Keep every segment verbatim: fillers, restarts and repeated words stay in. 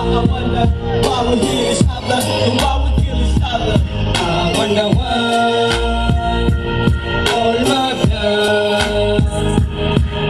I wonder why we kill each other and why we kill each other. I wonder why all my blood.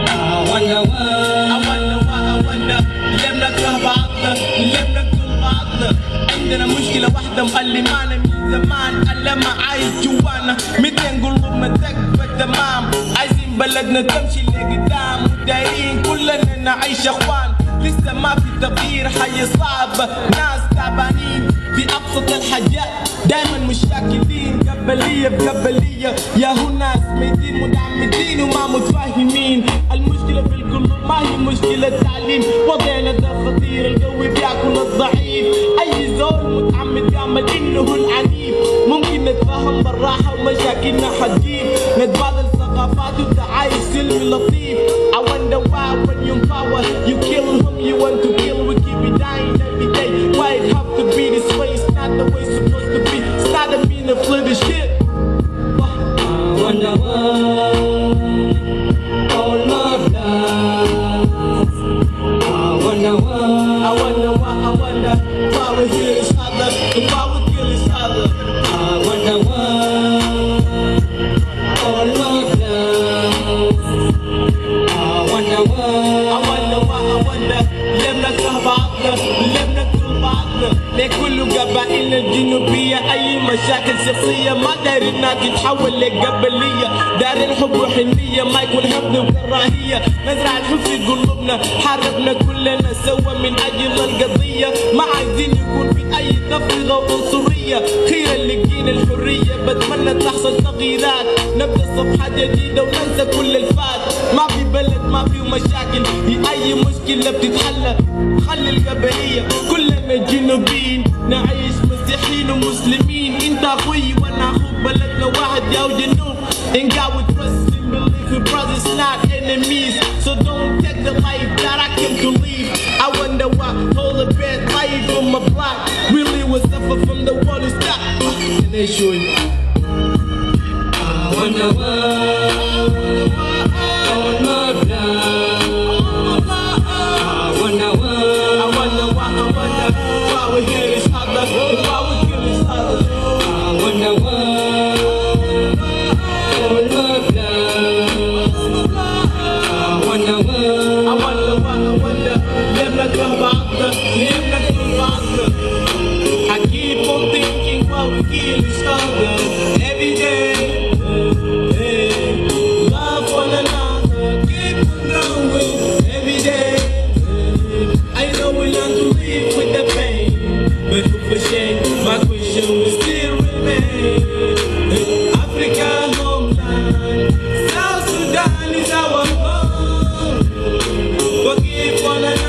I wonder why. I wonder why, I wonder. ليه بنكره بعضنا؟ ليه بنقتل بعضنا؟ عندنا مشكلة واحدة مألمانا من زمان، ألمها عايش جوانا. ميتين قلوبنا تكبر تمام، عايزين بلدنا تمشي لقدام، ودايرين كلنا نعيش أخوان. لسه ما في تغيير، حياة صعبة، ناس تعبانين في أبسط الحاجات. دايما مشاكلين، قبلية بقبلية. يا هو ناس ميتين متعمدين وما متفاهمين. المشكلة في القلوب، ما هي مشكلة تعليم. وضعنا ده خطير، القوي بياكل الضعيف. أي زول متعمد يعمل إنه العنيف. ممكن نتفاهم بالراحة ومشاكلنا حتجيب. نتبادل ثقافات وتعايش سلمي لطيف. I wonder why when you in power, you kill whom you want to kill. We keep it dying every day. Why it have to be this way? It's not the way it's supposed to be. It's not a mean of little shit. I wonder why all my blood. I wonder why. I wonder why, I wonder why we kill each other and why we kill each other. I wonder why all my blood. I wonder why. I wonder why, I wonder. ليه بنكره بعضنا؟ ليه بنقتل بعضنا؟ ليه كل قبائلنا الجنوبية أي مشاكل شخصية؟ ما دايرينها تتحول لقبلية. دايرين حب وحنية، ما يكون حقد وكراهية. نزرع الحب في قلوبنا، حاربنا كلنا سوا من أجل القضية. ما عايزين يكون في أي تفرقة وعنصرية. خير اللي لقينا الحرية، بتمنى تحصل تغييرات. نبدأ صفحة جديدة وننسى كل الفات. ما في بلد ما فيه مشاكل، هي أي مشكلة بتتحل. خلي القبلية كلنا جنوبيين، نعيش مسيحيين ومسلمين. انت أخوي وأنا أخوك، بلدنا واحد يا جنوب. In God we trust, in belief we brothers, not enemies. So don't take the life that I came to live. I wonder why all the bad life on my block really was suffer from the world is stuck. And they show you. I wonder why all my blood. I wonder why. I wonder why, I wonder why we hate each other, why we kill each other. I wonder why all my blood. I wonder why. I wonder why, I wonder. ليه بنكره بعضنا؟ ليه بنقتل بعضنا؟ I keep on thinking why we kill each other every day. Hey, love one another, keep on going every day. I know we learn to live with the pain, but who for shame? My question will still remain. Africa homeland, South Sudan is our home. Forgive one another.